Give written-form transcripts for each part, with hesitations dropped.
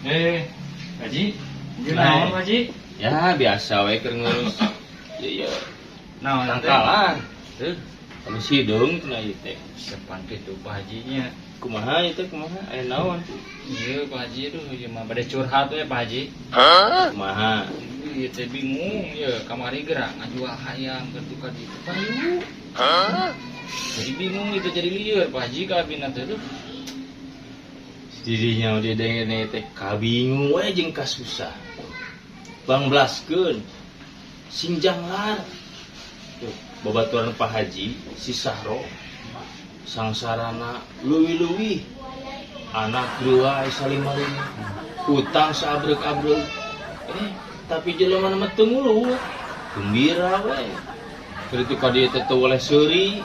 Eh, Haji, ieu Nah. naon, Haji? Ya, biasa we keur ngurus. Ya ya. Naon teh? Tangkalan. Tuh, kami sidung cenah ieu teh. Sepan kitu, Pak Haji nya. Kumaha ieu teh, kumaha? Aya naon? Iya, Pak Haji, aduh, ieu mah bade curhat we, Pak Haji. Kumaha? Ieu teh bingung ya, kamari geura ngajual hayam ke tukar di payu. Jadi bingung itu, jadi lieur, Pak Haji, ka abina teh tuh. Dirinya dia denge teh kabingung we jeung kasusah. Bangblaskeun. Sing janglar. Tuh, babaturan Pak Haji si Sahro sangsarana leuwih-leuwih, anak dua salima-lima, utang saabreuk-abreuk, eh tapi jelema mah teu nguluh, gembira we. Keur itu ka dieu teh teu boleh seuri,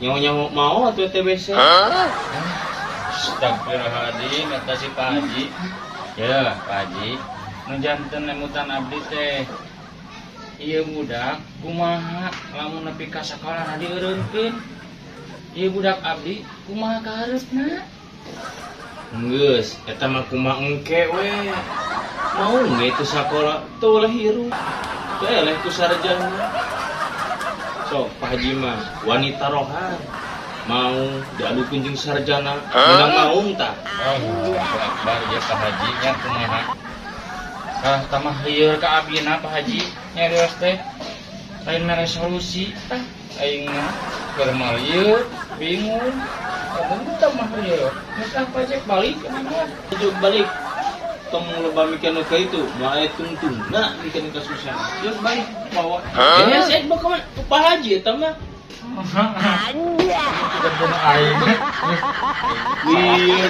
nyawa-nyawa mau atuh TBC. Astagfirullahaladzim, kata si Pak Haji. Ya, Pak Haji, nu janten emutan abdi teh. Ieu budak kumaha lamun nepi ka sakola dieureunkeun? Ieu budak abdi kumaha kahareupna? Geus, eta mah kumaha engke we. Mau nggak itu sakola teu boleh hirup. Teu eleh ku sarjana. Sok Pak Haji mah wanita rohan. Mau diadukeun jeung sarjana, menang maung tah. Oh, Akbar ya, Pak Haji nya, kumaha? Ah, tambah lieur ka abina, Pak Haji, nyarios teh. Lain mere solusi tah aing mah keur mah lieur, bingung. Kamu tambah lieur. Geus ah, Pak Cek, balik ke mana? Juk balik. Tong loba mikir nu ka itu, moal aya tungtungna mikir kasusahan. Yuk balik bawa. Eh, saya bawa ka Pak Haji eta mah. Tidak aing. Iya.